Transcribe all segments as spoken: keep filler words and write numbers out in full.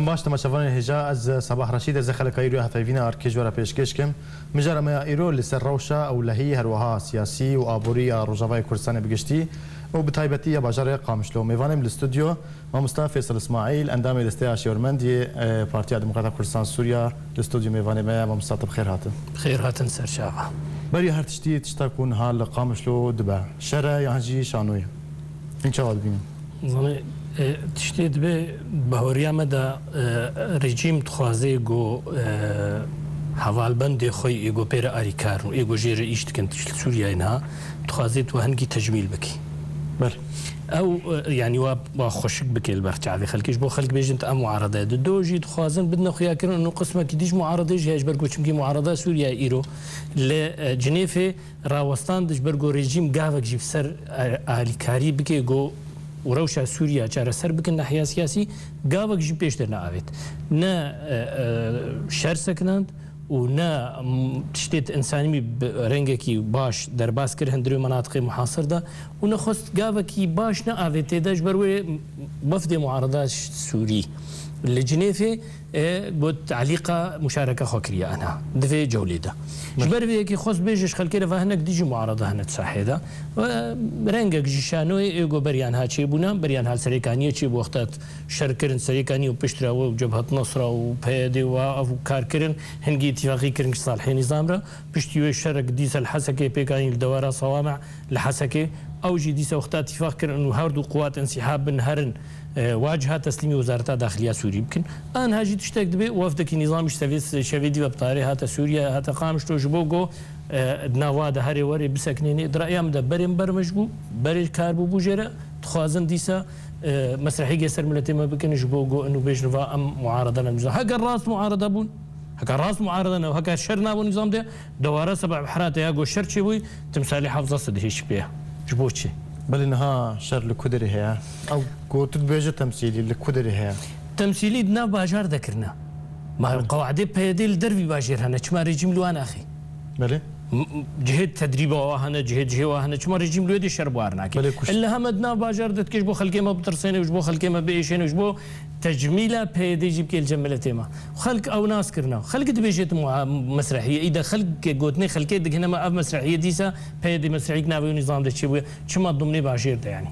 Baş, temaşevanên hêja, ez Sabah Reşîd, ez ê xeleka îro ya hevpeyvîna arkê ji we re pêşkêş kim. Mijara me ya îro li ser rewşa ewlehî, her wiha siyasî û aborî ya Rojavayê Kurdistanê bi giştî û bi taybetî ya bajarê Qamişlo. Mêvanê min li stûdyo, Mamosta Fêsal Îsmaîl, endamê Desteya Şêwirmendiyê, e, Partiya Demokrata Kurdistan Sûriya, li stûdyo mêvanê me ye. Mamosta, tu bi xêr hatin. Bi xêr hatin ser çava. Beriya her tiştî, tişta ku niha li Qamişlo dibe, şer e yan jî şano ye? Hûn çawa dibînin? Zanî, e, tiştê dibe, bahoriya me de, e, rejîm dixwaze ku, e, hevalbendê xwe yê ku pê re alîkar in û yê ku jê re îş dikin, tişt li Sûriyeyê niha, dixwaze tu hingî tecmîl bikî. Belê. Ew, e, yanî wa, wa xweşik bike li ber çavê xelkê, ji bo xelk bêjin tu em muarede ye. Di do jî dixwazin bidine xuyakirin û qismekî dî ji muaredê jî heye, ji ber ku çimkî muareda Sûriye îro li, e, Cinêfê rawestan, ji ber ku rejîm gavek jî bi ser, e, alîkarî bike ku û rewşa Sûriye çareser bikin nahiya siyasî, gavek jî pêş derneavêt. Ne, e, e, şer sekinand û ne, m, tiştê di însanî bi rengekî baş derbas kir hundirê menatiqê muhasir de û ne xwest gavekî baş neavêt tê de, ji ber wê wefdê muareda Sûrî li Cinêfê, e, got, alîqa muşareke xwe kiriye ana di vê cewlê de. Ji ber vê yekê xwest bêje ji xelkê re ve hinek dî jî muarada hene di sahê de. Ve rengek ji şanoyê ê ku beriyan ha çêbûna, beriyan ha li Serêkaniyê çêbû, wexta şer kirin Serêkaniyê û piştre we û Cebhet Nusra û P Y D û ev kar kirin, hingî îtîfaqî kirin ji Salihê Nîzam re. Piştî wê şerek dîsa li Hesekê pêk anî li dewara Sawame li Hesekê. Ew jî dîsa wexta îtîfaq kirin û her du quwat însîhab bin herin, e, wa ciha teslîmî Wezareta Daxiliya Sûrî bikin. Anha jî tiştek dibe, wefdekî nîzamî ji sevê, şevê dî ve bi tarê hate Sûriye, hate Qamişlo ji bo ku, e, di nav wa de herê werê bisekinênê. Di raya min de berê min bermiş bû, berê kar bûbû jê re, dixwazin dîsa, e, mesrehîgê ser miletê me bikin ji bo ku inu bêjin va em muarede ne nîzam. Heger rast muarede bûn, heke rast muarede ne, heke şer nabû nîzam de, dewara Seba Behra te ya ku şer çêbûyî, timsalê hevza sedî hêşî pê ye. Ji bo çi? Belê niha şer li ku derê heye? Ew ku tu dibêje temsîlî li ku derê heye? Temsîlî di nav bajar de kirine. Ma qewaidê P Y D li dervî bajêr hene, çima rejîm li wan axê? Belê. M-, m-, cihê tedrîba wa hene, cihê, cihê wa hene, çima rejîm li wê dê şer bi war nake? Belê, kuşt- Ille heme di nav bajar de dike ji bo xelkê me bitirsêne û ji bo xelkê me biêşêne û ji bo tecmîla P Y D jî bike li cem miletê me. Xelk ew nas kirine. Xelk dibêje tu muha-, mesrehiyê. Î de xelk gotinê xelkê digihine me ev mesrehiyê dîsa P Y D mesrehî ki navê wî nîzam de çêbûye. Çima dumnê bajêr de yanî?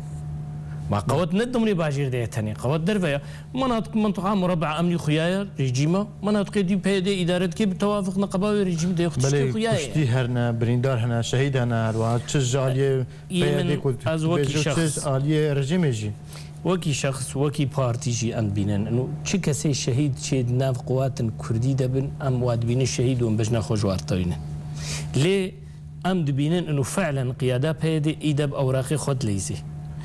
Ma qewet ne dumnê bajêr de ye tenê. Qewet derve ye. Manat-, mintiqa murabaa emnî xuya ye, rejîma. Manatiqê dî P Y D îdare dike bi tewafiq neqeba wê rejîm de ye, xwe tiştê Belê, xuya ye. Kuştî hene, birîndar hene, şehîd hene, her wiha çi ji aliyê Yê P Y D min, ku ez wekî dibêje, çi şexs, ji aliyê rejîmê jî. Wekî şexs, wekî partî jî em dibînin. Ino çi kesê şehîd çê di nav quwatin kurdî de bin, em wa dibînin şehîd û em bejna xwe ji war tewînin. Lê em dibînin ino fi'len qiyada P Y D î de bi ewraqê xwe dileyzê.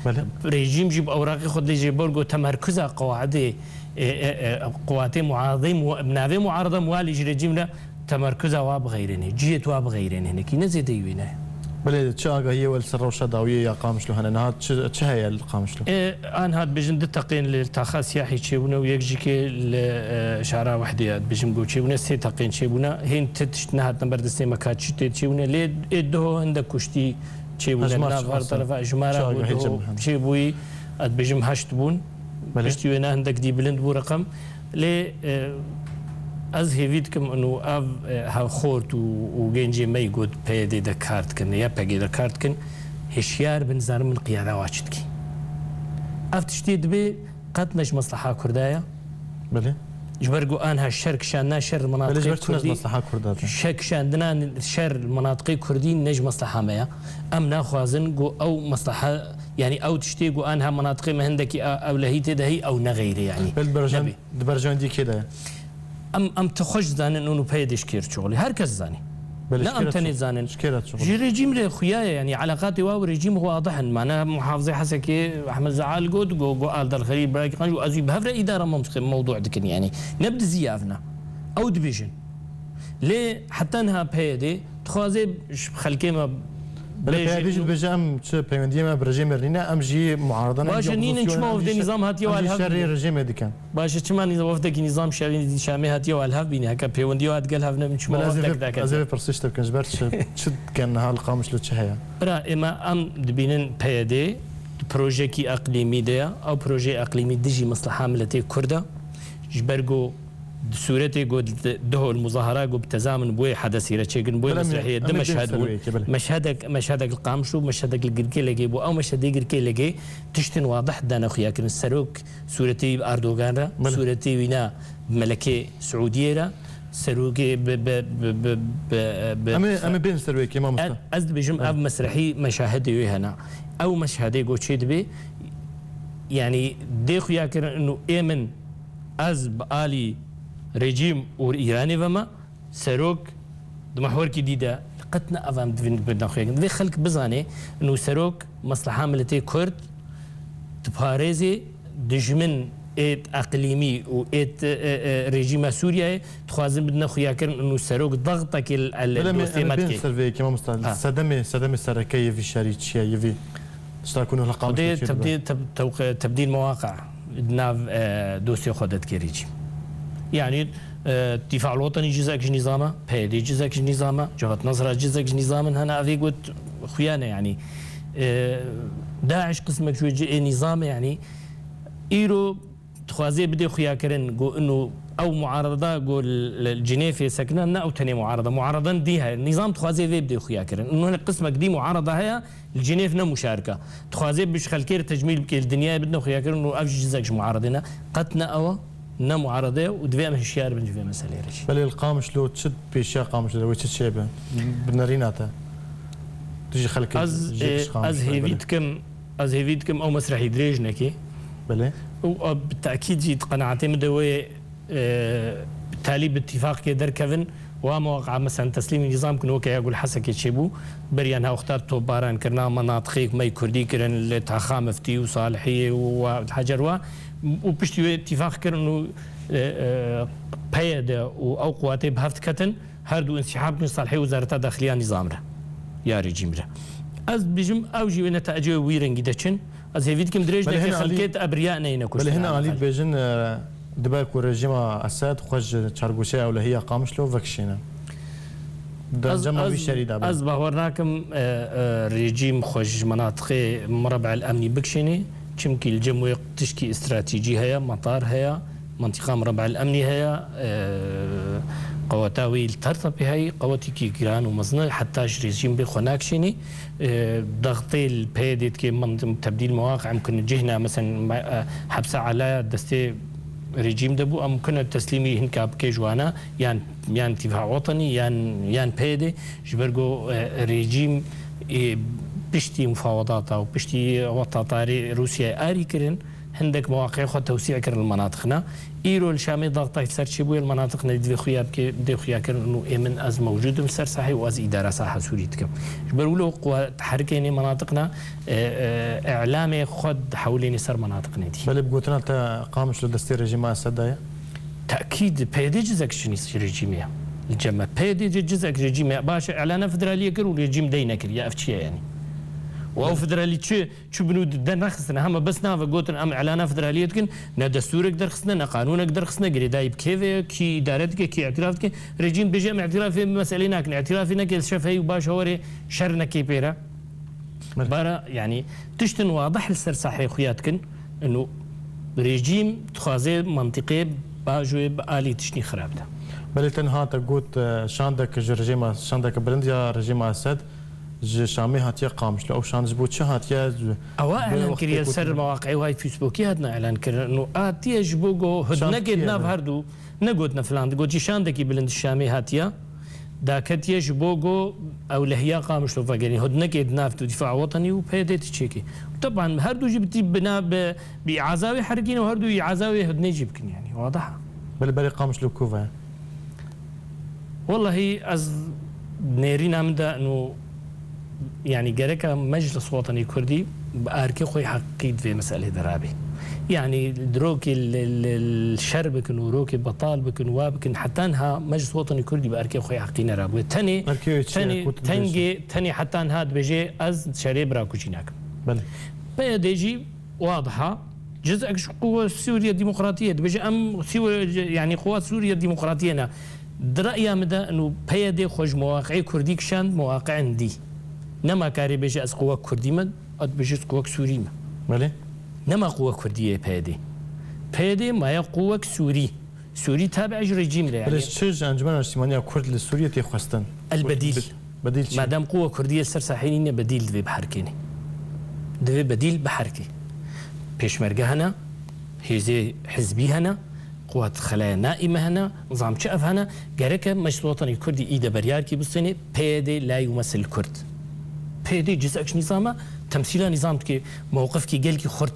Belê. Rejîm jî bi ewraqê xwe dileyzê, ber ku temerkuza qewaidê, e, e, e, quwatê muaredê mu-, bi navê muarede muwalî ji rejîm re temerkuza wa bixeyrêne, cihê wa bixeyrêne, hinekî ne zêdeyî wê ne. Belê, çi agahiyê we li ser rewşa dawiyê ya Qamişlo hene? Niha çi, çi heye li Qamişlo? E, anha dibêjin du teqên li taxa siyahî çêbûne û yek jî kê li, e, şara Wehdê ya dibêjin ku çêbûne, sê teqên çêbûne. Hên ti tişt nehatine ber destê me ka çi tê çêbûne. Lê ê duho hindek kuştî çêbûne. Hejmar çi qas e? Çi agahî çêbû hene? Çêbûyî, ez dibêjim heşt bûn. Belê. Piştî wêne hindek dî bilind bû reqem. Lê, e, ez hêvî dikim û ev, e, hevxort û, û gencê me yî got P Y D de kar dikin, Y P G de kar dikin, hişyar bin, zanin min qiyada wa çi dikî. Ev tiştê dibê qet ne ji mesleha Kurda ye. Belê. Ji ber ku anha şer kişandina şer li Belê, ji menatiqê ber çi ne ji Kurdî, mesleha Kurda ye? Şer kişandina şer li menatiqê Kurdî ne ji mesleha me ye. Em naxwazin ku ew mesleha, yanî ew tiştê ku anha menatiqê me hindekî a-, ewlehî tê de heyî ew nexeyre yanî. Belê, berjan-, Nebê. Di berjandî kê de ye? Em, em ti xweş dizanin û nû peyê dê ji kê re çixulî. Her kes dizanî. Belê, ne ji kê em re tenê çixulî? Dizanin. Ji kê re çixulî? Ji rejîm re xuya ye, yanî eleqatê wa û rejîm xwe wadih in. Mana muhafizê Hesekê Ehmed Zeal got, got, got Aldar Xelîl, Birakî Qanc û ez wî bi hev re îdara mem-, mewdû dikin, yanî ne bi dizî ev ne. Ew dibêjin. Lê heta niha peyê dê dixwaze ji xelkê me Belê, bêjin peyê dê jî û dibêje, em çi peywendiyê me bi rejîmê re nîne, em jî muarede ne, Baş e, nînin, çima wefdê nîzam hatiye wa li hev bîne? Em jî şerê rejîmê dikin. Baş e, çima nîzam wefdekî nîzam şevê Şamê hatiye wa li hev bîne? Heke pêwendiya wa digel hev nebin, çima Belê, ez ê wefdek vê, dake? Ez ê vê pirsê ji te bikim, ji ber çi, çi dikin niha li Qamişlo çi heye? Bira, ême em dibînin P Y D di projekî eqlîmî de ye. Ew projeyê eqlîmî dijî misliha miletê Kurd e. Ji ber ku di sûretê ku di, di hol muzahara ku bi tezamin bûyê hedesî re çêkirin, bûyê Belê, em ê, mesrehiyê, em di ê dê meşhed bûn. Serwêyekê, belê. Meşhedek, meşhedek li Qamişlo, meşhedek li Girkêlegê bû. Ew meşhedê Girkêlegê tiştin wadih dane xuya kirin. Serok sûretê wî bi Erdogan re, Belê. Sûretê wîna bi Melekê Siûdiyê re, serokê bi, bi, bi, bi, bi, bi Em ê, em ê bên serwêyekê, mamosta. Ez, ez dibêjim, Belê. Ev mesrehî meşahidê wê hene. Ew meşhedê ku çê dibe, yanî dê xuya kirin û ê min Ez bi alî rejîm û Îranê ve me, serok di mehwerkî dî de qet ne ev em divin bi nexwekin. Divê xelk bizane, û serok mesleha miletê Kurd diparêzê dijmin ê eqlîmî û ê, e, e, rejîma Sûriyeyê dixwazin bidine xuyakirin û serok dextekê li Belê me, dostê em ê me bên dikê. Ser vê yekê, mamosta. Ha. Sedemê, sedemê sereke yê vî şerî çi ye, yê vî Tişta ku nuh li Xwedê Qamişlo çêdibe. Tebdîl, teb-, tewqe-, tebdîl mewaqa di nav, e, dosyê xwe de dike rêcî. Yanî, e, Dîfa el Wetenî cizek ji nîzam e, P Y D cizek ji nîzam e, Cevdet Nusra cizek ji nîzam in, hene evê got xuya ne yanî. E, DAIŞ qismek ji wê ci-, ê nîzam e yanî. Îro Dixwaze bidê xuyakirin ku inu ew muarada ku li, li Cinêfê sekine, ne ew tenê muarada. Muaradên dî heye. Nîzam dixwaze vê bidê xuyakirin. Inu hinek qismek dî muarada heye, li Cinêf ne muşarika. Dixwaze bi ji xelkê re tecmîl bike, li dinyayê bidine xuyakirin û ev jî cizek ji muaradê ne. Qet ne ew e, ne muarade ye û divê em hişyar bin ji vê meseleyê re jî. Belê li Qamişlo çi pêşiya Qamişlo de wê çi çêbe? Bi nerîna te. Tu jî xelkê Ez, jê e, kişi Qamişlo, ez hêvî belê. dikim, Ez hêvî dikim ew mesrehî dirêj neke. Belê. Û, a, bi tekîd jî di qenaetê min de wê, e, bi talî bi îtîfaqkê derkevin, wa mewaqa, meselen, teslîmî nîzam kin, weke ya Gulhesekê çêbû, beriya niha wexta topbaran kirina, menatiqê me yê kurdî kirin, li Taxa Miftî û Salihiyê û wa, Hecer wa, û piştî wê îtîfaq kirin û, e, e, P Y D û ew quwatê bi hev diketin, Her du însîhab bikin ji salihê wezareta daxiliya nîzam re, ya rejîm re. Ez dibêjim, ew jî wê netecê wî rengî de çin. Ez hêvî dikim dirêj Belê neke, hina alî, xelkê di ebriya neyne belê kuştin hina alî dibêjin, e, dibe ku rejîma Esed xwe ji çargoşeya ewlehiya Qamişlo vekişîne. Di Ez, cema vî ez, şerî de be. Ez bawer nakim, e, e, rejîm xwe ji menatiqê Mireb'el Emnî bikişînê. Çimkî li cem wê tişkî stratejî heye, metar heye, mentiqa Mireb'el Emnî heye, e, qeweta wî li Tertepê heye, qewetekî giran û mezin e, heta ji rejîm bê xwe nakişînî. E, dextê li P Y D dike, men-, tebdîl mewaqi em kirin cihna, mesen, me-, e, hepsa alaya destê rejîm de bû, em kine teslîmî hinka bike ji wana, yan, yan Dîfa Wetenî, yan, yan P Y D, ji ber ku, e, rejîm, e, piştî mufawedata û piştî wexta tarî Rûsyayê arî kirin, hindek mewaqê xwe tewsî kirin li menatiqna. Îro li Şamê daxtak ser çêbûye li menatiqna, divê xuya bike, dê xuya kirin û ê min ez mewcûd im ser sahê û ez îdara saha Sûrî dikim. Ji ber wilo quwet herikê nê menatiqna, e, e, îlamê xwe dihewlênê ser menatiqnê dî. Belê bi gotina te Qamişlo destê rejîma Esed de ye? Tekîd, P Y D cizek ji nîs-, rejîmê ye. Li cem me P Y D ci-, cizek rejîmê ye. Baş e, îlana federaliyê kir û rejîm dey nekiriye. Ev çi ye yanî? Û ew federalî çi, çi bin û de nexistine. Hema bes nave gotin, em îlana federaliyê dikin. Ne destûrek derxistine, ne qanûnek derxistine. Girêdayî bi kê ve ye, kî îdare dike, kî îtiraf dike. Rejîm dibêje, em îtirafê bi meselê nakin. Îtirafê neke, şef heyî û baş e, werê şer neke pê re. Belê. Bara, yanî, tiştin wadih li ser sahê xuya dikin, inu rejîm dixwaze mentiqê bajoyê bi alî tiştî xirab de. Belê, te niha te got, e, şandek ji rejîma, şandeke bilind ya rejîma Esed ji Şamê hatiye Qamişlo. Ew şand ji bo çi hatiye? Ewa Bi îlan wextê kiriye ser gotin mewaqê wayê Facebookî hatine îlan kirin. Inu hatiye ji bo go hudnekê di nav her du, ne gotine filan, di got jî şandekî bilind ji Şamê hatiye. Daketiye ji bo ku ewlehiya Qamişlo vegerîn. Hudnekê di nav tu Dîfa Wetenî û P Y D tu çêkî. Teban her du jî bi tî bina bi, bi îaza wê herikîn û her du îaza wê hudnê jî bikin yanî. Wadih e. Belê berê Qamişlo ku ve? Wellahî ez nêrîna min de inu Yanî gereka Meclis Wetenî Kurdî bi arkê xwe heqî di vê meselê de rabê. Yanî dirokê li, li, li şer bikin û rokê betal bikin, wa bikin, heta niha Meclis Wetenî Kurdî bi arkê xwe heqî nerabûye. Tenê, Arkê wê çi ye? tenê, Ku tu tengê, dibêjî? Tenê heta niha dibêje ez şerê bira kuçî nakim. Belê. P Y D jî wadiha. Cizek ji Quwet Sûriye Demokratiyê dibêje, em Sîwe-, yanî Quwet Sûriye Demokratiyê ne. Di reya min de, inu P Y D xwe ji mewaqi'ê kurdî kişand mewaqi'ên dî. Nema karê bêje ez quwek kurdî me, ez dibêje ez quwek sûrî me. Belê. Nema quwek kurdî yê P Y D. P Y D maye quwek sûrî. Sûrî tabi'a ji rejîm re, Belê, yani. Çi ji Encûmena Niştîmaniya Kurd li Sûriyê tê xwestin? El bedîl. Be-, bedîl çi? Madem quwa Kurdî li ser sahê nîne, bedîl divê biherkênê. Divê bedîl biherkê. Pêşmerge hene, hêzê hizbî hene, quwet xelaya naîme hene, nizam çi ev hene, gereke Meclis Wetanî Kurdî îde beryarkî bistênê, P Y D la yumesil Kurd. P Y D cizek ji nizam e, temsîla nizam dike, mewqifkî gelkî xurt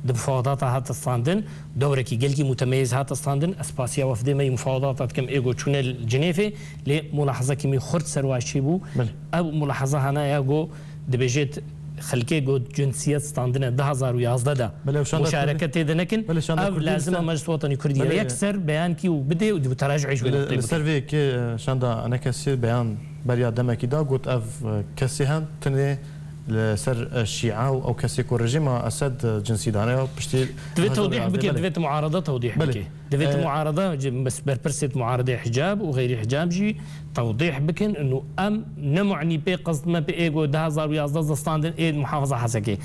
di mufawedata hate standin, dewrekî gelkî mutemeyez hate standin. Ez spasiya wefdê me yî mufawedata dikim, ê go çûne li Cinêfê, lê mulahezekî me xurt ser wa çêbû. Belê. Ew mulahaza hana ya go dibêjêt xelkê go cinsiyet standine du hazar û yazdeh de Belê, ew şanda muşareke Kurdî-, tê de nekin. Belê, şanda Ev Kurdî lazim e ser-, Meclis Wetanî Kurdî Belê. yek ser beyankî û bidê û dibû teracû ji wê Li, noqtê li ser bike. vê yekê, e, şanda enekesê beyan beriya demekî da got ev, e, kesê hen tenê li ser, e, şîa û ew kesê ku rejîma Esed, e, cinsî dane ya piştî Divê hezar tewdîh bike, Belê. divê tu muarada tewdîh Belê. bike. Divê tu E, muarada, ci-, bes-, berpirsê tu muaradê hicab û xeyrî hicab jî tewdîh bikin, inu em ne mu'nî pê qist me pê ê go du hazar û yazdeh zastandin ê muhafaza Hesekê.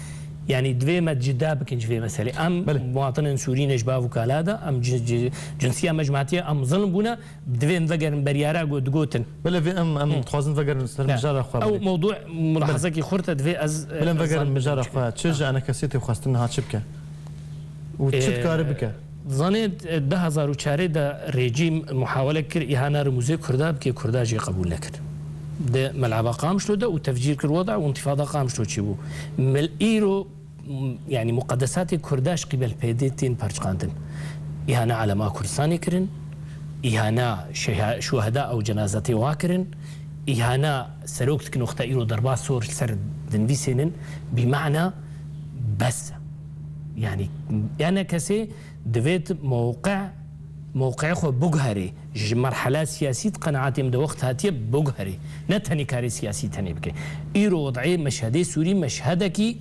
Yani divê me cida bikin ji vê meselê. Em Belê. muwatinên Sûrî ne ji bav û kala de, em ci-, ci-, cinsiya me ji me hatiye, em zilm bûne, divê em vegerin beryara go digotin. Belê vê em, em Hı. dixwazin vegerin ser He. mijara xwe Ew belê. mewdu mulahazekî xurt e, divê ez, Belê em ez vegerin zanim mijara bikim. xwe. Çi Ha. ji enekesê tê xwestin niha çi bike? Û çi Ee, dikare bike? Zanê, e, du hazar û çarê de rejîm muhawele kir, îhana rimûzê Kurda bike, Kurda jê qebûl nekir. Di melaba Qamişlo de û tefcîr kir weda û întifada Qamişlo çêbû. Mil îro, m-, yani muqedesatê Kurda ji qîbel P Y D tên perçiqandin. Îhana elema Kurdistanê kirin, îhana şeha-, şuheda ew cenazatê wa kirin, îhana serok dikin wexta îro derba sor li ser dinivîsênin, bî mana bes e. Yani, yani kesê Divêt mewqe, mewqeyê xwe biguherê. Ji merhela siyasî di qenaetê min de wext hatiye biguherê. Ne tenê karê siyasî tenê bike. Îro wed'ê meşhedê Sûrî meşhedekî,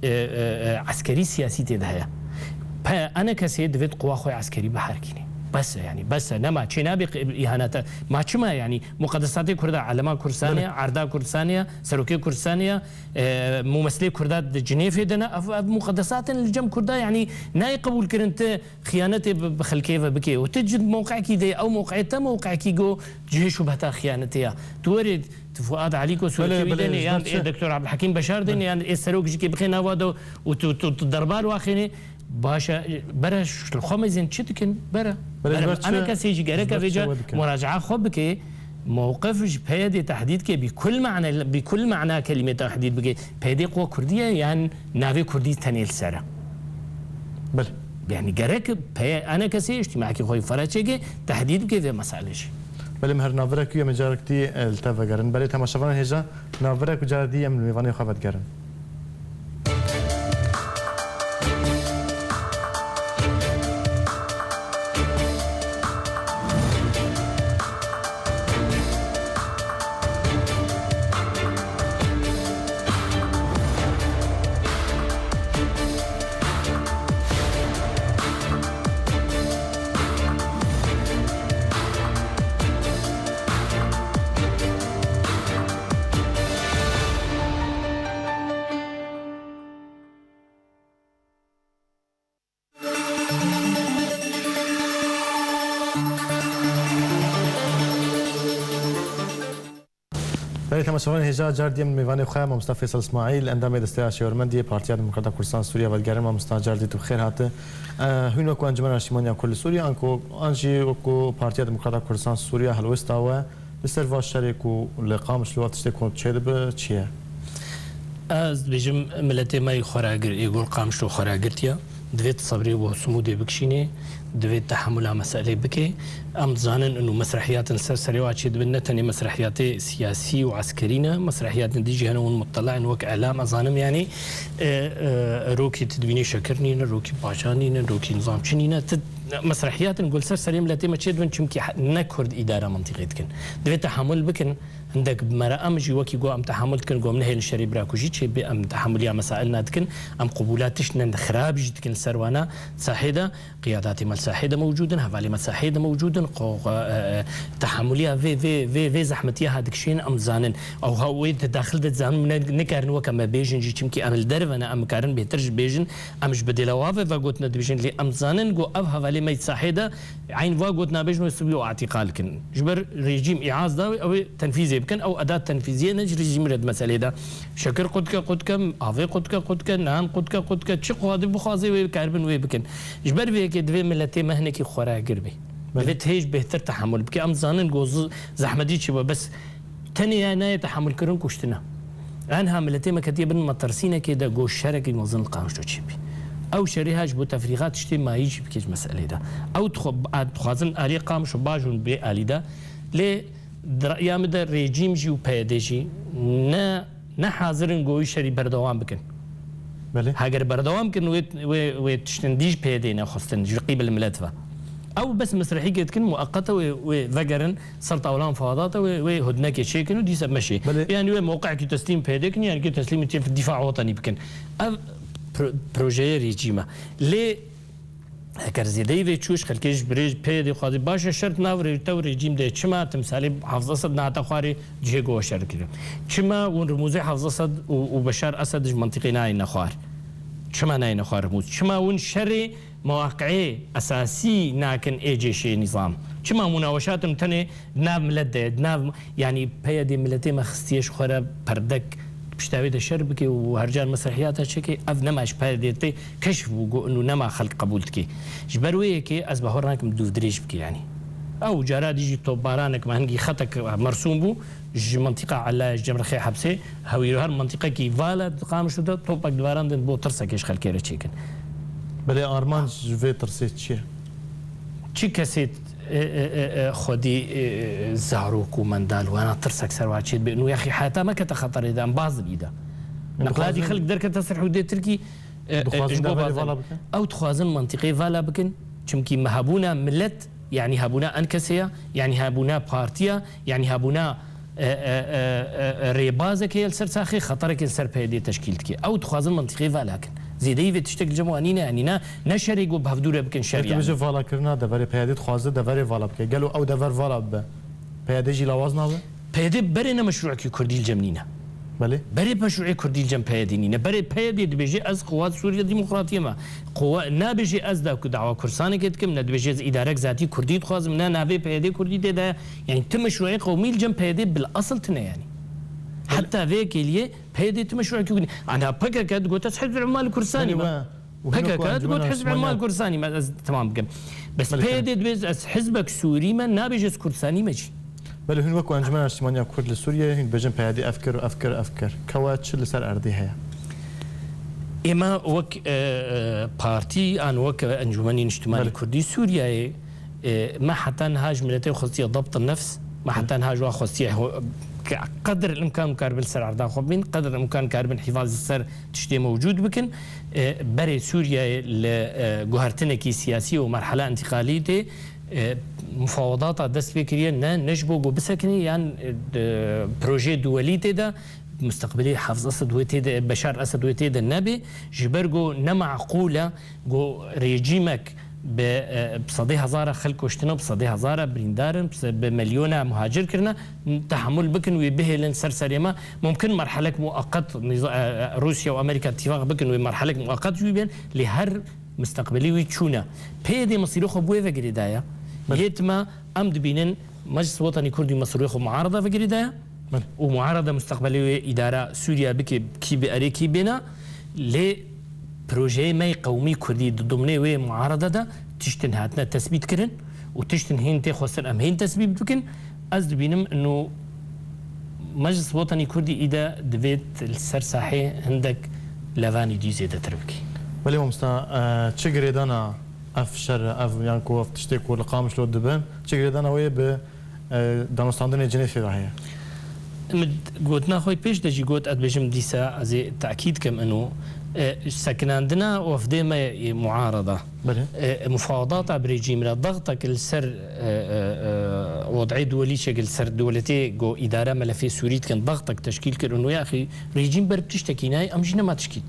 e, e, e, eskerî siyasî tê de heye. Pe enekesê divêt quwa xwe eskerî biherkînê. Bes e, yani, bes e. Nema çênabê qe-, îhanete. Ma çima, yani, muqedesatê Kurda, elema Kurdistanê, Belê. erda Kurdistanê, serokê Kurdistanê, e, mumesilê Kurda di Cinêfê de ne, ev, ev muqedesat in li cem Kurda, yani, nayê qebûl kirin ti Xiyanetê bi, bi xelkê ve bike û tu cid mewqekî de, ew mewqeyê te mewqekî go cihê şubheta xiyanetê ya. Tu werê, tu Fuad Elî ku sûretê Belê, wî belê, dênê, ji yan ber ê çi? Doktor Abdulhekîm Beşar dênê, Belê. yan ê serok jikê bixê nava de û tu, tu, tu derbar waxênê, baş e, bere ş-, li xwe mezin çi dikin? Bere. Belê, ji Bere, ber çi? ene kesê jî gereke Ji ber vêca çi we dikin? muracaa xwe bike, mewqif ji P Y D'ê tehdîd ke, bi kul mane, bi kul mana kelîmê tehdîd bike. P Y D quwa Kurdî ye, yan navê Kurdî tenê li ser e? Belê. Yani gerek P Y D, ene kesê îctîmaekî xwe fere çêke, tehdîd bike vê meselê jî. Belê, em her navberek em carek dî, e, li te vegerin. Belê, temaşevanên hêja, navberek û carek dî em li mêvanê xwe vedigerin. Belê, temaşevanên hêja, car dî em mêvanê xwe, Mamosta Feysel Îsmaîl, endamê Desteya Şêwermendî yê Partiya Demokrata Kurdistan Sûriye, vedigerin. Mamosta, car dî tu bi xêr hate. Eh, hûn wekî Encûmena Niştîmaniya Kurd li Sûriye, anku an jî wekî Partiya Demokrata Kurdistan Sûriye helwêsta we li ser va şerê ku li Qamişlo tiştê ku çêdibe çi ye? Ez dibêjim, miletê me yê xweragir, ê gor Qamişlo xweragirtiye. Divê tu sebrê û simûdê bikişînê, divê tehemula meselê bike. Em dizanin û mesrehiyatên ser serê wa çêdibin, ne tenê mesrehiyatê siyasî û eskerî ne, mesrehiyatên dî jî hene hûn muttela in wek elam, ez zanim, yanî, e, e, rokî tu dibînê şekir nîne, rokî paşa nîne, rokî nizamçî nîne. Tu mesrehiyatên ku li ser serê miletê me çêdibin, çimkî he-, ne Kurd îdara mintîqê dikin. Divê tehemul bikin. Hindek bi me re em jî wekî got em tehemul dikin, got em nehêlin şerê birakujî çêbe, em tehemuliya mesail nadikin, em qubûla tişt ne xirab jî dikin li ser wana sahê de. Qiyadatê me li sahê de mewcûd in, hevalê me li sahê de mewcûd in, qo-, e, e, tehemuliya vê, vê, vê, vê zehmetiya ha dikişînin em dizanin. Ew ha wê di daxil de dizanin, ne, nikarin weke me bêjin jî, çimkî em li derve ne, em karin bêhtir jî bêjin, em ji bi dêla wa ve ve gotine dibêjin, lê em dizanin ku ev hevalê me yê sahê de eyn va gotina bêjin wê sibî û atîqal kin. Ji ber rejîm îaz da wê, ew ê tenfîzê bikin, ew edat tenfîziyê ne ji rejîmî re di meselê de. Şekir qutke qutke, avê qutke qutke, nan qutke qutke, çi xwedî bixwaze wê karibin wê bikin. Ji ber vê yekê divê miletê me hinekî xweragir bê. Belê. Divê hêj bêhtir tehemul bike. Em zanin ku zi-, zehmetî çi be, bes tenê ya nayê tehemulkirin kuştina. Enha miletê me ketiye bin metirsînekê de ku şerekî mezin li Qamişlo çêbî. Ew şerê ha ji bo tefrîxa tiştê mayî jî bike ji meselê de. Ew dixwe-, a, dixwazin aliyê Qamişlo bajûn bê alî de. Lê di reya min de rejîm jî û P Y D jî ne, ne hazir in ku wî şerî berdewam bikin. Belê. Heger berdewam kirin wê, wê, wê tiştin dî ji P Y D nexwestin, ji qîbil milet ve. Ew bes mesrehîkê dikin, mueqete wê, wê vegerin ser tawlan fadata wê, wê hudnekê çêkin û dîsa meşê. Belê. Yani wê mewqekî teslîm P Y D kin, yani ki teslîmî tê dîfa wetanî bikin. Ev pro-, projeyê rejîm e. Lê Eger zêdeyî vê çû ji xelkê ji birê P Y D xwazî, baş e, şert nav rê-, tev rejîm de çima timsalê Hafiz Esed nehate xwarê cihê ku we şer dikir? Çima hûn rimûzê Hafiz Esed û, û Beşar Esed ji mentiqê nayêne xwar? Çima nayêne xwar rimûz? Çima hûn şerê mewaqi'ê esasî nakin ê cêşê nîzam? Çima mûnaweşatin tenê di nav milet de, di nav, yanî P Y D miletê me xistiye ji xwe re perdek, pişta wê de şer bike û her car mesrehiyata çêke, ev nema ji P Y D tê keşf bû, got, û nema xelk qebûl dike. Ji ber wê yekê ez bawer nakim dûvdirêj bike, yanî. Ew cara dî jî topbaranek me hingî xetek mersûm bû, ji mentiqa Elaya, ji Cemrixê Hepsê, hewîr her mentiqekî vala di Qamişlo de topek dibarandin bo tirsekê ji xelkê re çêkin. Belê armanc ji vê tirsê çi ye? Çi kesê, e, e, e, e, xwedî, e, e, zarok û mendal wana tirsek ser wa çêdibe. Nû yaxî heta me kete xeterê de, em baz dibî de. Em Neqladî dixwazin xelk derkete ser hûdê Tirkî, e, e, Dixwazin ji bo deverê bazen. Vala bikin? Ew dixwazin mentiqê vala bikin. Çimkî me hebûna milet, yanî hebûna enkesê ya, yanî hebûna partiya, yanî hebûna e, e, e, e, e, rêbazekê ye li ser saxê, xeterekê li ser P Y D teşkîl dike. Ew dixwazin mentiqê vala kin. Zêdeyî vê tiştek li cem wan nîne, yanî ne, ne şerê ku bi hevdû re bikin şer, Peki yanî. Bêje valakirina deverê P Y D dixwaze deverê vala bike. Gelo ew dever vala bibe, P Y D jî lawaz nabe? P Y D berê ne meşrûekî kurdî li cem nîne. Belê. Berê meşrûê kurdî li cem P Y D nîne. Berê P Y D dibêje ez quwat Sûriye Demokratî me. Quwa-, nabêjê ez da ku dawa Kurdistanekê dikim, ne dibêjê ez îdarek zatî Kurdî dixwazim, ne navê P Y D Kurdî tê de ye. Yani ti meşrûê qewmî li cem P Y D bil esil tune yani. Belê. Heta vê yekê liyê P Y D ti meşrûekî Kurdî. Anha P K K digot ez Hizb Ummal Kurdistanî Belê me. we, û hino ku P K K encûmena digot Hizb Ummal Kurdistanî me, ez temam bikim. Bes Belê, P Y D dibêje ez hizbek Sûrî me, nabêje ez Kurdistanî me jî. Belê hûn wek Encûmena Niştimaniya Kurd li Sûriyeyê hûn dibêjin P Y D ev kir û ev kir, ev kir. Kewa çi li ser erdê heye? Ême wek, e, e, partî an wek Encûmenî Niştimanî Belê. Kurdî Sûriyeyê, e, me heta niha ji miletê xwestiye dabt nefs, me Belê. heta niha ji wan xwestiye ho-, ke-, qedir el imkan karibin li ser erda xwe bîn, qedir el imkan karibin hîfaz li ser tiştê mewcûd bikin. E, berê Sûriyeyê li, e, guhertinekî siyasî û merhela întîqalî tê, e, mufawedata dest pê kiriye, ne, ne ji bo ku bisekinî yan, e, de, projeyê duwelî tê de, mustaqbilê Hafiz Esed wê tê de, Beşar Esed wê tê de nebê, ji ber ku ne meqûl e ku rejîmek bi, e, bi sedê hezara xelk kuştine, bi sedê hezara birîndar in, bi se-, bi milyona muhacir kirine, tehemul bikin wê bihêlin ser serê me. Mumkin merhelek mueqet, niza-, e, e, Rûsya û Amerîka îtîfaq bikin wê merhelek mueqet jî bên, lê her mustaqbilî wî çûne. P Y D mesîrê xwe bi wê ve girêdaye. Belê. Yê dima em dibînin Meclis Wetanî Kurdî mesîrê xwe muarada ve girêdaye. Belê. Û muarada mustaqbilê wê îdara Sûriye bike, kî bi erê kî bêne. Lê projeyê me yê qewmî Kurdî di dimnê wê muarada de tiştin hatine tesbît kirin û tiştin hîn tê xwestin em hîn tesbît bikin. Ez dibînim ino Meclis Wetanî Kurdî îde divêt li ser sahê hindek levanî dî zêdetir bikî. Belê mamosta, e, çi girêdana ev şer, ev yan ku ev tiştê ku li Qamişlo dibin, çi girêdana wê bi, e, danûstandinê Cinêfê ve heye? Min gotina xwe pêş de jî got, ez dibêjim dîsa ez ê tekîd kim ino E, sekinandina wefdê me yê muarada. Belê. E, mufawedata bi rejîm re dextek li ser, e, e, e, wed'ê duwelî çêkir, li ser dewletê ku îdare melefê Sûrî dikin, dextek teşkîl kir û wê axî rejîm ber tiştekî nayê, em jî nema tişkî.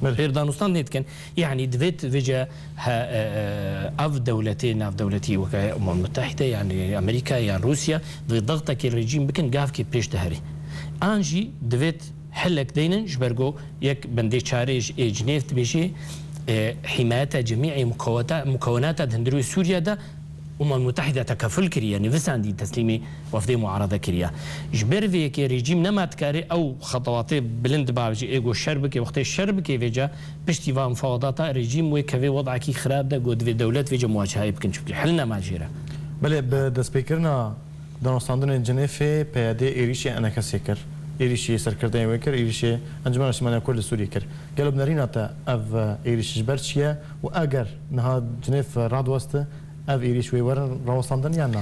Belê. Pêr danûstan nê dikin. Yanî divêt vêce he, e, e, ev dewletê navdewletî weke Umem Mutehîde, yanî Amerîka yan Rûsya, divê dextekê rejîm bikin, gavkê pêş diherî. An jî divêt helek deynin, ji ber ku yek bendê çarê ji ê Cinêv dibêjê, e, hîmayeta cemî ê mukaweta-, mukawenata di hundirê Sûriye de Umem Mutehîde tekeful kiriye, nivîsandî teslîmê wefdê muarada kiriye. Ji ber vê yekê rejîm nema dikare ew xetewatê bilind bavêje, ê ku şer bike, wextê şer bike vêca piştî van mufawedata rejîm wê kevê wed'ekî xirab de ku divê dewlet vêca muwaceheyê bikin, çimkî hil nema jê re. Belê, bi destpêkirina danûstandinên Cinêfê, P Y D êrîşê enekesê kir, êrîşî serkirdeyên wê kir, êrîşê Encûmena Niştimanî ya Kurd li Sûriyê kir. Gelo bi nerîna te ev êrîş ji ber çi ye û eger niha Cinêf radiweste, ev êrîş wê werin rawestandin yan na?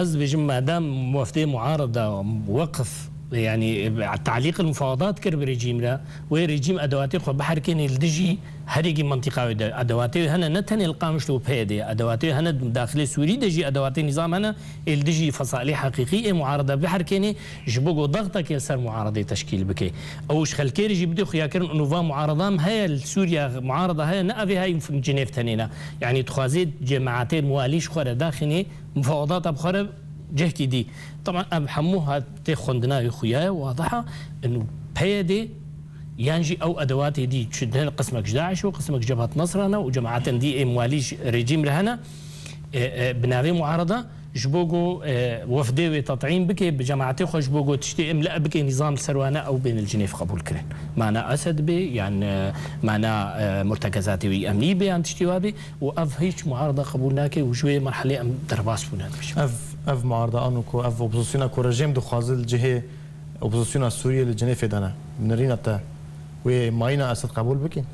Ez dibêjim, madem wefdê muarada weqf, yanî, te'lîq li mufawedat kir bi rejîm re, wê rejîm edewatê xwe biherkênê li dijî her yekî mintîqa wê de. Edewatê wê hene, ne tenê li Qamişlo û P Y D, edewatê wê hene daxilê Sûrî de jî edewatê nîzam hene, ê li dijî fesalê heqîqî ê muarada biherkênê, ji bo ku dextekê li ser muaradê teşkîl bike. Ew ji xelkê re jî bide xuyakirin û va muarada em heye li Sûriye, muarada heye, ne ev ê hey Cinêv tenê ne. Yanî dixwazê cemaetê muwalî ji xwe re daxînê, mufawedata bi xwe re cihkî dî. Teban ev hemû hat tê xwendina wî xuya ye, wadiha, û P Y D yan jî ew edewatê dî çi ne qismek ji DAIŞ û qismek ji Cebhat Nesra ne û cemaetên dî ê muwalî ji rejîm re hene, e, e, bi navê muarada, ji bo ku, e, wefdê wê tet'în bike, bi cemaetê xwe ji bo ku tiştê em le bike nîzam li ser wane ew bên li Cinêv qebûl kirin. Mana Esed bê, yan, e, mana, e, murtekezatê wî emnî bê, yan tiştê wa bê û ev hîç muarada qebûl nake û ji wê merhelê em derbas bûne dibêjin. Ev, ev muarada ano ku ev opozisyona ku rejîm dixwaze li cihê opozisyona Sûriyê li Cinêfê de ne. Bi nerîna te wê mayîna Esed qebûl bike?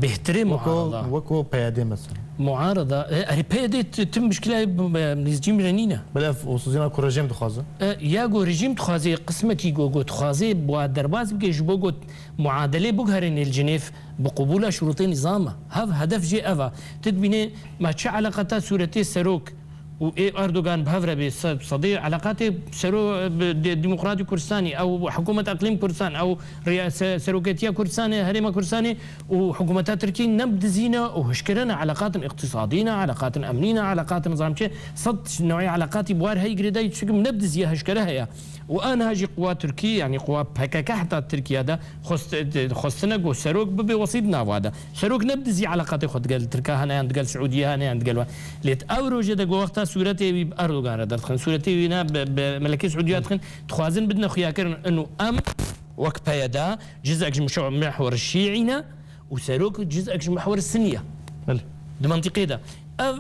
Bêhtirê Weko, muarada. Weko P Y D mesela. Muarada, e, erê P Y D ti-, tim muşkila, e, nêzîkî min re nîne. Belê ev opozîsyona ku rejîm dixwaze. E, ya ku rejîm dixwaze, qismekî ku, ku dixwaze, bi wa derbas bike, ji bo ku muadelê biguherîne li Cinêv bi qubûla şurûtê nîzama. Hev hedef jê ev e. Tu dibîne, ma çi eleqeta sûretê serok û ê Erdogan bi hev re bê, se-, sedê eleqatê sero-, bi de-, Demokratî Kurdistanê, ew Hikûmet Eqlîm Kurdistan, ew riya-, se-, Seroketiya Kurdistanê, Herêma Kurdistanê û Hikûmeta Tirkî ne bi dizî ne û hişkere ne, eleqatin îqtîsadî ne, eleqatin emnî ne, eleqatin nizamçî, sed newê eleqatî bi war hey girêdayî, çikim ne bi dizî ye, hişkere heye. Û aniha jî quwa Tirkî, yanî quwa P K K heta Tirkiye de xwest-, xwestine ku serok bibe wesît nava de. Serok ne bi dizî eleqatê xwe digel Tirka hene yan digel Siûdiye hene yan digel we. Lê di ew rojê de ku wexta sûretê wî bi Erdogan re derdixin, sûretê wî ne bi, bi Melekê Siûdiye dixin, dixwazin bidine xuyakirin inu em wek P Y D cizek ji mişo-, mihwer şîî ne û serok cizek ji mihwer sinî ye. Belê. Di mentiqê de. Ev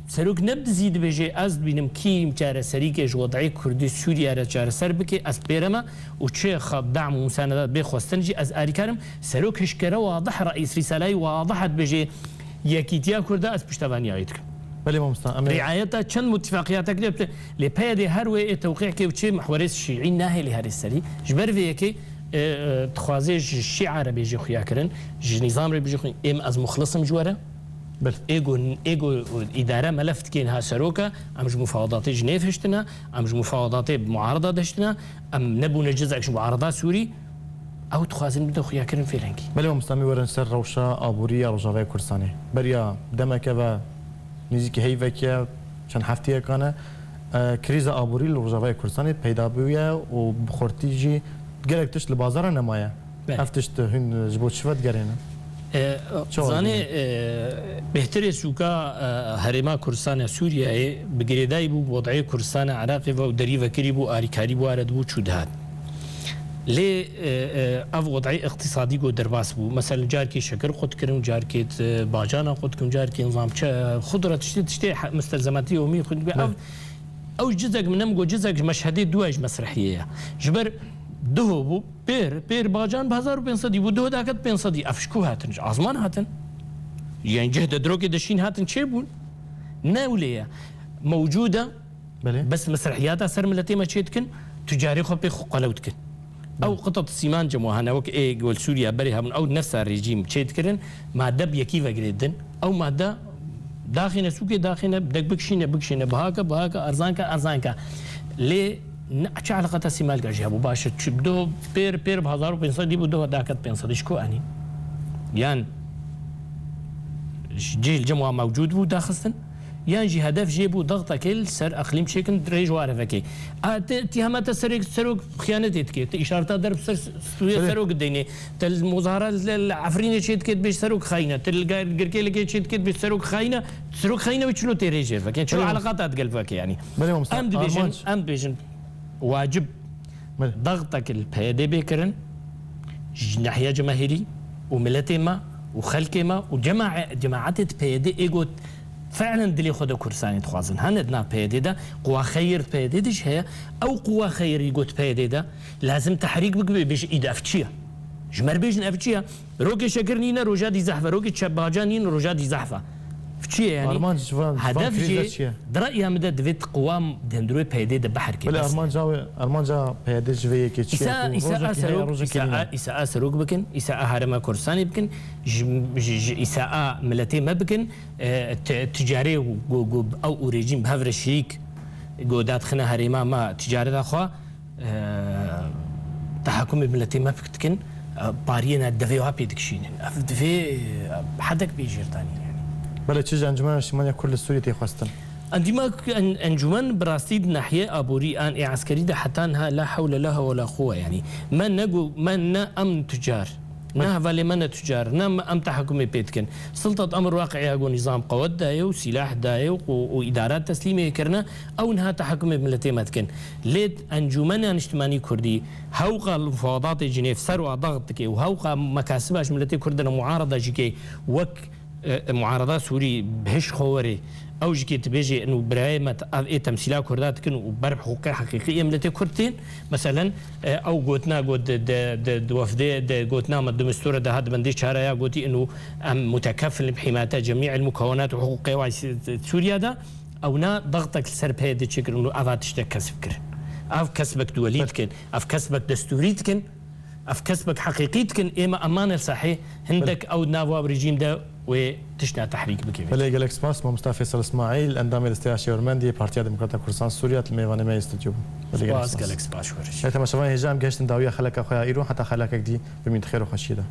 serok ne bi dizî dibêje, ez dibînim kî çareserî ke ji wed'ê Kurdî Sûriye re çareser bike, ez pêre me û çi xa-, dam û musanedat bê xwestin jî ez arîkar im. Serok hişkere wadih, reîs rîsalayî wadih dibêje, yekîtiya Kurda ez piştevaniya wê dikim. Belê mamosta, em ê Riayeta çend mutîfaqiyata kiriye, lê P Y D her wê ê tewqî ke û çê mihwerê şîî nahêlî herê serî. Ji ber vê yekê, e, e, dixwaze ji şîa re bêje xuya kirin, ji nîzam re bêje xuya, êm ez muxlis im ji we re. Belê. Ê ku, ê ku îdare melef dikên ha seroka, em ji mufawedatê Cinêv hiştine, em ji mufawedatê muarada de hiştine, em nebûne cizek ji muarada Sûrî, ew dixwazin bidin xuyakirin vê rengî. Belê, mamosta, em ê werin ser rewşa aborî ya Rojavayê Kurdistanê. Beriya demeke ve nêzîkî heyveke çend hefteyekan e, e, krîza aborî li Rojavayê Kurdistanê peyda bûye û bi xurtî jî gelek tişt li bazara nemaye. Belê. Ev tişt hûn ji bo çi vedigerînin? E, Çawa zanê, dibînin? E, bêhtirê sûka, e, Herêma Kurdistan ya Sûriyeyê bi girêdayî bû, bi wed'ê Kurdistan ya Iraqê ve û derî vekirî bû, arîkarî bû, ware dibû, çû dihat. Lê, e, e, ev wed'ê îqtîsadî ku derbas bû. Meselen, carkê şekir qut kirin, carkê, e, bacana qut kirin, carkê nizam çi, xudra tiştê, tiştê he-, mustelzematî yomî xwe dibe. Belê. Ev, ew cizek min em got, cizek ji meşhedê duwe ji mesrehiyê ye. Ji ber duho bû, Pêr, pêr bacan bi hezar û pênc sedî bû, duh daket pênc sedî. Ev ji ku hatin? Ji azman hatin. Yanî cih de dirokê de şîn hatin çêbûn. Ne wile ye. Mewcûd e. Belê. Bes mesrehiyata ser miletê me çê dikin, tu carê xwe pê xwe qelew dikin. Ew qitat sîman cem hene wek ê gol Sûriya berê hebûn, ew nefsa rejîm çê dikirin, madde bi yekî ve girêdin. Ew madde daxîne sûkê, daxîne dek bikişîne, bikişîne, bihake, bihake, erzanke, erzanke. Lê ne, çi eleqeta sîmalka jî hebû? Baş e, çi, do pêr, pêr bi hezar û pênc sedî bû, do daket pênc sedî ji ku anî? Yan ji cihê li cem wan mewcûd bû daxistin, yan jî hedef jê bû dextekê li ser eqlîm çêkin, rêj ware vekê. A, ti, ti hema te serek, serok xiyanetê dike, ti îşareta derb ser stûyê Belê. serok deynê, te li muzahara li, li Efrînê çê dike, dibêj serok xayîne, ti li Gir-, Girkêlekê çê dike, dibêj serok xayîne, serok xayîne wê çilo tê rêjê vekê, çilo Belê. eleqata digel vekê, yanî. Belê mamosta, Em dibêjin, armanc. em dibêjin, wacib Belê. dextek li P Y D bê kirin, ji nehiya cemahîrî û miletê me û xelkê me û cema-, cemaetê di P Y D ê got, fiilen dilê xwe de Kurdistanê dixwazin. Hene di nav P Y D de quwa xeyr di P Y D de jî heye. Ew quwa xeyrî got P Y D de lazim tehrîk bikibe, bêje, îd ev çi ye? Ji me re bêjin ev çi ye? Rokê şekir nîne, roja dî zehf e. Rokê çe-, baca nîne, roja dî zehf e. Ev çi ye yanî? Armanc ji van, ji van Hedef krîze jî çi ye? Di reya min de divêt quwa di hundirê P Y D de biherike. Belê Bes. armanca wê, armanca P Y D ji vê yekê çi ye Îsa, ku Îsa rojekî a heye, serok, rojekî Îsa nîne? a, Îsa a serok bikin, Îsa a herêma Kurdistanê bikin, ji, ji, ji Îsa a miletê me bikin, e, ti-, ticarê ku, ku ew û rejîm bi hev re şirîk ku dadixine herêma me ticareta xwe, e, tehakumê miletê me dikin, e, pariyê ne devê wa pê dikişînin. Ev divê, e, hedek bê jêrdanî yanî. Belê çi ji Encûmena Niştimaniya Kurd li Sûriyê tê xwestin? Encûma-, en-, encûmen bi rastî di nahiyê aborî an ê eskerî de heta niha la hewle la hewle quwe, yanî me ne gu-, me ne em tucar, ne hevalê me ne tucar, ne em, em tehakumê pê dikin. Siltat emir waqiya ku nîzam qewet daye û sîlah daye û, û, û îdara teslîmê kirine, ew niha tehakumê miletê me dikin. Lê Encûmena Niştimanî Kurdî hewqa li mufawadatê Cinêv ser wa daxit dike û hewqa mekasiba ji miletê Kurd de muarada jî ke wek e, e, muarada Sûrî bi hiş xwe werê, ew jî kê dibêjê, inu birayê me, ev ê temsîla Kurda dikin û ber bi hiqûqê heqîqî yê miletê Kurd tên. Meselen, e, ew gotina got di, di, di, di wefdê, di gotina me di misture de hat, di bendê çara ya gotî, inu em mutekefil bi hîmayeta cemî il mukewenat û hiqûqê wa Sûriya de, ew na dextek li ser P Y D çêkirin û eva tiştek kesb kirin. Ev kesbek duwelî dikin, ev kesbek destûrî dikin. Ev kesbek heqîqî dikin, ê me eman el sahê hindek ew di nav wa rejîm de wê tişta tehrîk bike. Belê, gelek spas, Mamosta Feysel Îsmaîl, endamê Desteya Şêwirmendî yê Partiya Demokrata Kurdistan Sûriya, li mêvanê me yê stûdyo bû. Belê, gelek Spas, spas. gelek spas, we re jî. Gelek temaşevan, hêja em gehiştin dawiya xeleka xwe ya îro, heta xelekek dî, bimîn di xêr û xweşiyê de.